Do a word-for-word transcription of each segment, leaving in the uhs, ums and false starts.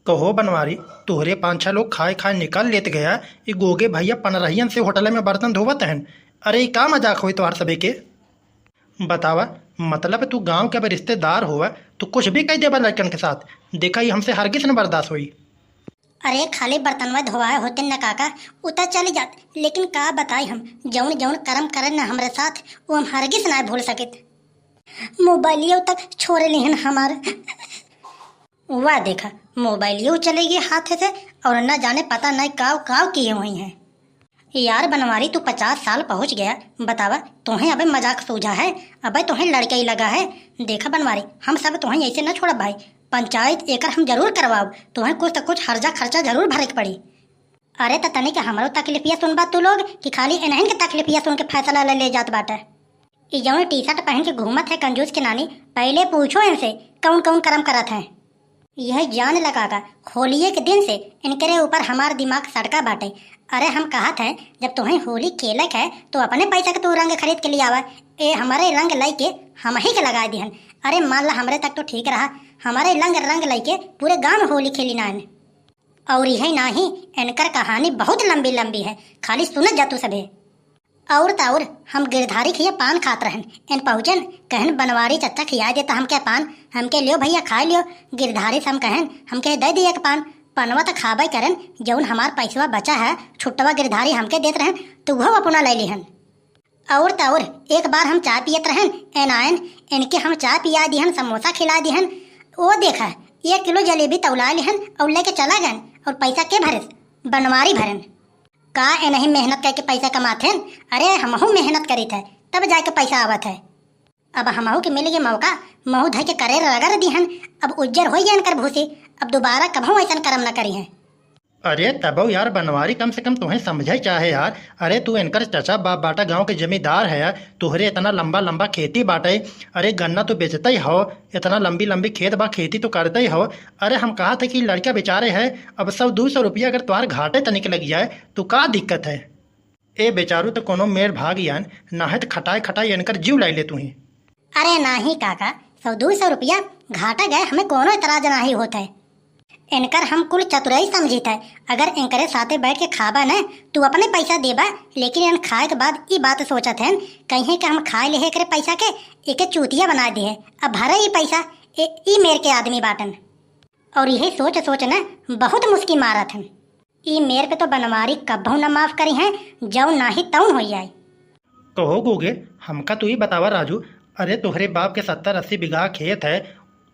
कहो बनवारी, तोहरे पाँच छह लोग खाए खाए निकल लेत गया, ई गोगे भैया पनरहियन से होटल में बर्तन धोवत हन। अरे, ई का मजाक होई तोहार सभे के? बतावा, मतलब तू गांव के अब रिश्तेदार होवा, तू कुछ भी कह देबा लड़कन के साथ। देखा, ई हमसे हरगिज न बर्दाश्त होई। अरे, खाली बर्तनवा धोवाए होते न काका, उ त चली जात, लेकिन का बताई हम, जौन जौन करम करे न हमरे साथ, वो हम हरगिज ना भूल सकित। मोबाइलियो तक छोड़ लिहन हमार। वाह, देखा, मोबाइलियो चले गए हाथ से, और न जाने पता नहीं काव काव किए हुई हैं। यार बनवारी, तू पचास साल पहुँच गया, बतावा, तोहें अबे मजाक सूझा है, अबे तोहें लड़कई लगा है। देखा बनवारी, हम सब तोहें ऐसे न छोड़ब भाई, पंचायत एकर हम जरूर करवाब, तोहें कुछ त कुछ हर्जा खर्चा जरूर भरे के पड़ी। अरे त तनिक हमरो तकलीफिया सुनबा तू लोग कि खाली इन्हन के तकलीफिया सुन के फैसला ले, ले जात बाटे? ई जौन टी शर्ट पहन के घूमत है कंजूस के नानी, पहले पूछो इनसे कौन कौन करम करत है। यह जान लगा का होलिये के दिन से इनकरे ऊपर हमार दिमाग सटका बाटे। अरे हम कहत है, जब तोहें होली खेले के है तो अपने पैसा के तू रंग खरीद के ले आवा। ए हमारे रंग लइके हम ही के लगा दिहन। अरे मान ला हमरे तक तो ठीक रहा, हमारे रंग रंग लइके पूरे गांव में होली खेली नान। और यही नाही, इनकर कहानी बहुत लंबी लंबी है, खाली सुनत जा तू सभे। और त और हम गिरधारी खिया पान खात रहन, एन पहुँचन, कहन बनवारी चच्चा खिया देता हमके पान, हमके लियो भैया खाए लियो। गिरधारी से हम कहन, हमके दे दिया एक पान। पनवा त खाबे करन, जौन हमार पैसवा बचा है छुट्टवा गिरधारी हमके देत रहन, तो वो अपना ले लिहन। और त और एक बार हम चाय पियत रहन, एन आयन, इनके हम चाय पिया दिहन, समोसा खिला दिहन। ओ देखा, एक किलो जलेबी तौला लिहन और लेके चला गन। और पैसा के भरे? बनवारी भरन। का ए नहीं मेहनत करके पैसा कमात हैं? अरे हमहू मेहनत करीत है, तब जाके पैसा आवत है। अब हमहू के मिल गए मौका, महू धर के करे रगड़ दिहन। अब उज्जर हो गया इनकर भूसी, अब दोबारा कभू ऐसन करम न करी हैं। अरे तबो यार बनवारी, कम से कम तुहें समझे चाहे यार। अरे तू इनकर चचा बाप बाटा, गांव के जमींदार है यार, तुहरे इतना लंबा लंबा खेती बाटे। अरे गन्ना तो बेचते ही हो, इतना लंबी लंबी खेत बा, खेती तो करते ही हो। अरे हम कहा थे कि लड़का बेचारे है, अब सौ दो सौ रुपया अगर तुम्हारे घाटे तनिक लग जाए तो का दिक्कत है? ए बेचारू तो कोनो मेर भाग यान, ना है तो खटाए खटाए इनकर जीव लाई ले तू ही। अरे नाही काका, सौ दो सौ रुपया घाटा गए, हमें कोनो एतराज नाही होत है। इनकर हम कुल चतुराई समझित है। अगर इनकरे साथे बैठ के खाबा न, तू अपने पैसा देबा, लेकिन इन खाए के बाद ई बात सोचत हैं, कहीं कि हम खाए लेहे एकरे पैसा के, एके चूतिया बना दिहे। अब भरे ई पैसा, ए, ई मेर के आदमी बाटन। और यही सोच सोच न बहुत मुस्की मारत हैं। ई मेर पे तो बनवारी कबहू न माफ करी हैं, जौन नाही तौन हो जाए। कहो गोगे, हमका तू ही बतावा राजू, अरे तोहरे बाप के सत्तर अस्सी बीघा खेत है,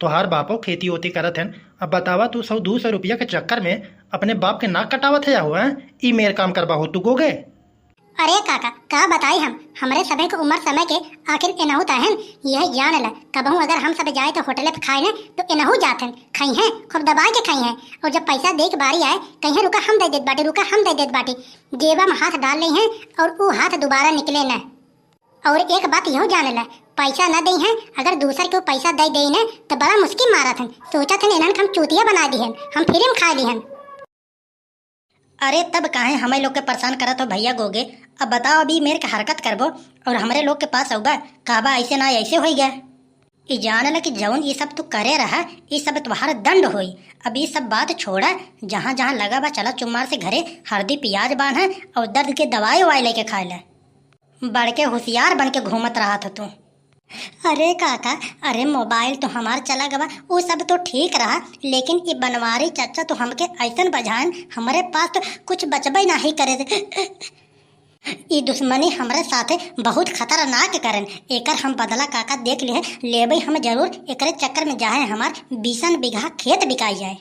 तोहार बापो खेती ओती करत हन, अब बतावा तू सौ दो सौ रुपया के चक्कर में अपने बाप के नाक कटावत है हो, हैं? ई मेर काम करबा हो तू गोगे? अरे काका, का बताई हम, हमरे सभे के उम्र समय के आखिर एनहू त हन। यह जान ल, कबहू अगर हम सब जाए तो होटले पे खाए न, तो एनहू जात हन, खाई हैं, खूब दबाए के खाई हैं। और जब पैसा दे के बारी आए, कहीं रुका हम दे देत बाटी, रुका हम दे देत बाटी, जेबा में हाथ डाल ले हैं और ऊ हाथ दोबारा निकले न। और एक बात यहू जान ल, पैसा न दे हैं, अगर दूसर के ऊ पैसा दे दे न, तो बड़ा मुस्की मारत हन, सोचत हन इन्हन के हम चूतिया बना दी हन, हम फ्री में खा ली हन। अरे तब काहे हमें लोग के परेशान करत हो भैया गोगे? अब बताओ, अभी मेर के हरकत करबो और हमरे लोग के पास आउबा, कहबा ऐसे ना ऐसे होई गया। ई जान ल कि जौन ई सब तू करे रहा, ई सब तुम्हार दंड होई। अब ई सब बात छोड़ा, जहाँ जहाँ लगा बा चला चुम्मार से घरे हरदी पियाज बांधा और दर्द के दवाई उवाई लेके खाए ले। बड़के होशियार बन के घूमत रहत हो तू। अरे काका, अरे मोबाइल तो हमार चला गवा, उ सब तो ठीक रहा, लेकिन ई बनवारी चच्चा तो हमके ऐसन बजायन, हमरे पास तो कुछ बचबे नाही करे। ई दुश्मनी हमरे साथे बहुत खतरनाक करन, एकर हम बदला काका देख लिहे, लेबे हम जरूर, एकरे चक्कर में जाहे हमार बीसन बीघा खेत बिकाई जाए।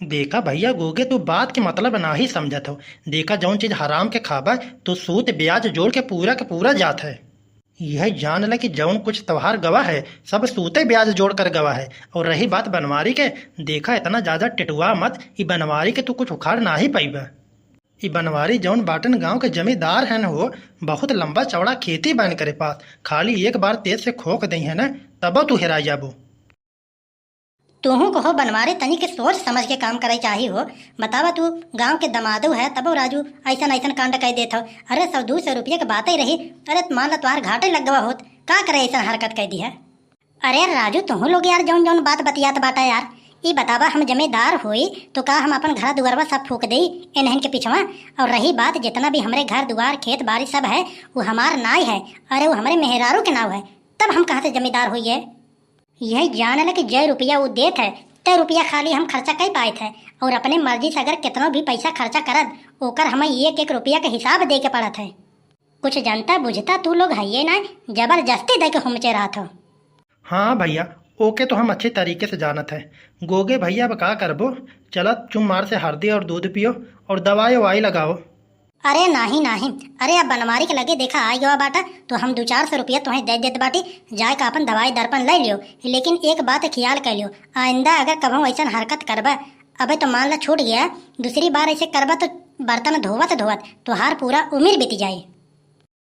देखा भैया गोगे, तू बात के मतलब नाही समझत हो। देखा, जौन चीज हराम के खाबा, तो सूद ब्याज जोड़ के पूरा के पूरा जात है। यह जान ले कि जौन कुछ त्योहार गवा है, सब सूते ब्याज जोड़ कर गवा है। और रही बात बनवारी के, देखा, इतना ज्यादा टिटुआ मत, ई बनवारी के तू कुछ उखाड़ नाही पाइबा। ई बनवारी जौन बाटन गांव के जमींदार हन हो, बहुत लंबा चौड़ा खेती बा इनकरे पास, खाली एक बार तेज से खोंक दई है न, तब तू हेरा जाबो। तोहू को हो बनवारी, तनी के सोच समझ के काम करे चाही हो। बतावा, तू गांव के दमादू है, तबो राजू ऐसन ऐसन कांड कह देत हो। अरे सौ दो सौ रुपया के बात ही रही, अरे मान ला तोहार घाटे लग गवा होत, का करे ऐसन हरकत कह दी है? अरे राजू, तोहू लोग यार जौन जौन बात बतियात बाटा यार, ई बतावा, हम जमींदार होई तो का हम अपन घर दुआरवा सब फूक देई इन्हन के पिछवा? और रही बात, जितना भी हमरे घर दुआर, खेत बारी सब है, वो हमार नाई है, अरे वो हमरे मेहरारू के नाव है, तब हम कहाँ से जमींदार होई है? यही जान ले कि जय रुपया वो देत है, तय रुपया खाली हम खर्चा कई पाइत है, और अपने मर्जी से अगर कितनो भी पैसा खर्चा करत, ओकर हमें एक एक रुपया के हिसाब दे के पड़त है। कुछ जानता बुझता तू लोग हइये ना, जबरदस्ती दे के हुमचे रहत हो। हाँ भैया, ओके तो हम अच्छे तरीके से जानत है। गोगे भैया, अब का करबो? चलत चुम मार से हरदी और दूध पियो और दवाई ववाई लगाओ। अरे नाही नाही, अरे अब बनवारी के लगे देखा आ गवा बाटा, तो हम दो चार सौ रुपया तुम्हें दे देत बाटी, जाए का अपन दवाई दर्पण ले लियो। लेकिन एक बात ख्याल कर लियो, आइंदा अगर कभो ऐसन हरकत करबा, अबे तो मान ला छूट गया, दूसरी बार ऐसे करबा तो बर्तन धोवत धोवत तोहार पूरा उम्र बीत जाए।